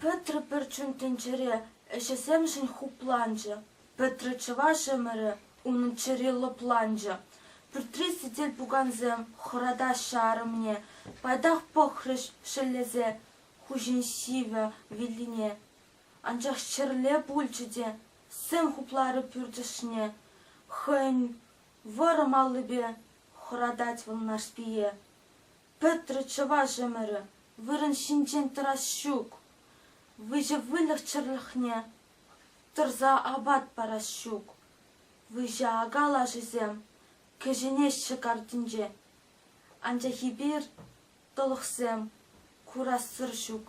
Пӗтрӗ пӗр чун тӗнчере, ӗҫӗсемшӗн хупланчӗ. Пӗтрӗ чӑваш ӗмӗрӗ, унӑн чӗри лӑпланчӗ. Пӳртри сӗтел-пукансем хӑратаҫҫӗ арӑмне, пайтах пӑхрӗҫ шеллесе хуҫин сивӗ виллине. Анчах ҫӗрле пулчӗ те сӗм хупларӗ пӳрт ӑшне, хӑйӗн вӑрӑм аллипе хӑратать вӑл Нарспие. Пӗтрӗ чӑваш ӗмӗрӗ, вырӑн ҫинчен тӑрас ҫук. Выҫӑ выльӑх-чӗрлӗхне тӑрса апат парас ҫук. Выҫӑ ака лашисем кӗҫенеҫҫӗ картинче. Анчах эпир, тӑлӑхсем, курассӑр ҫук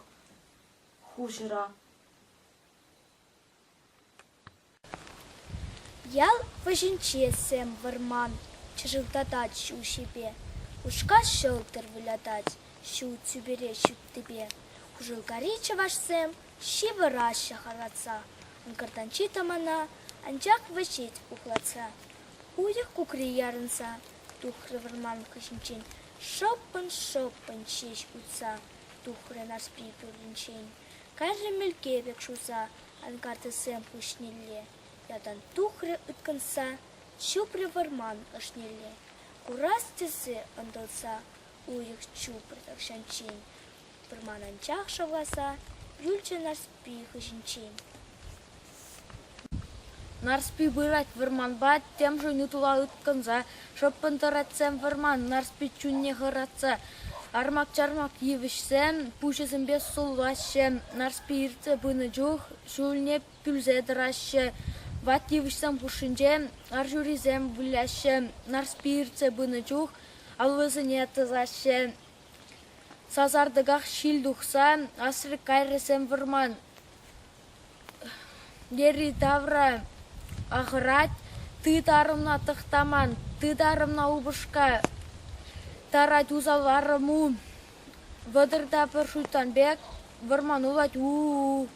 хуҫӑра. Ял вӗҫӗнче сӗм вӑрман чӑшӑлтатать ҫулҫипе, Хушка ҫӑлтӑр вылятать ҫул тӳпере ҫуттипе. Хушӑлкари чӑвашсем ҫывӑраҫҫӗ хӑратса, Ӑнкӑртанҫи тӑмана анчах вӗҫет ухлатса. Уйӑх кукри ярӑнса тухрӗ вӑрман хыҫӗнчен, шӑппӑн-шӑппӑн ҫеҫ утса тухрӗ Нарспи пӳртӗнчен. Кайрӗ мӗлке пек шуса анкартисем хыҫнелле, ялтан тухрӗ ыткӑнса, чупрӗ вӑрман ӑшнелле. Курас тесе ӑнтӑлса уйӑх чупрӗ тахҫанччен, вӑрман анчах шавласа юлчӗ Нарспи хыҫӗнчен. Нарспи пырать вӑрманпа, темшӗн ытла ыткӑнса, шӑппӑн тӑратсем вӑрман Нарспи чунне хӑратса. Армак-чармак йывӑҫсем пуҫӗсемпе суллаҫҫӗ, Нарспи иртсе пынӑ чух ҫулне пӳлсе тӑраҫҫӗ. Ват йывӑҫсем хушшинче арҫурисем выляҫҫӗ, Нарспи иртсе пынӑ чух аллисене тӑсаҫҫӗ. Сасартӑках ҫил тухса асрӗ кайрӗ-сӗм вӑрман. Йӗри-тавра ахӑрать, тыт арӑмна тӑхтаман, тыт арӑмна упӑшка, тарать усал арӑму. 31 шуйттан пек вӑрман улать у-у-у.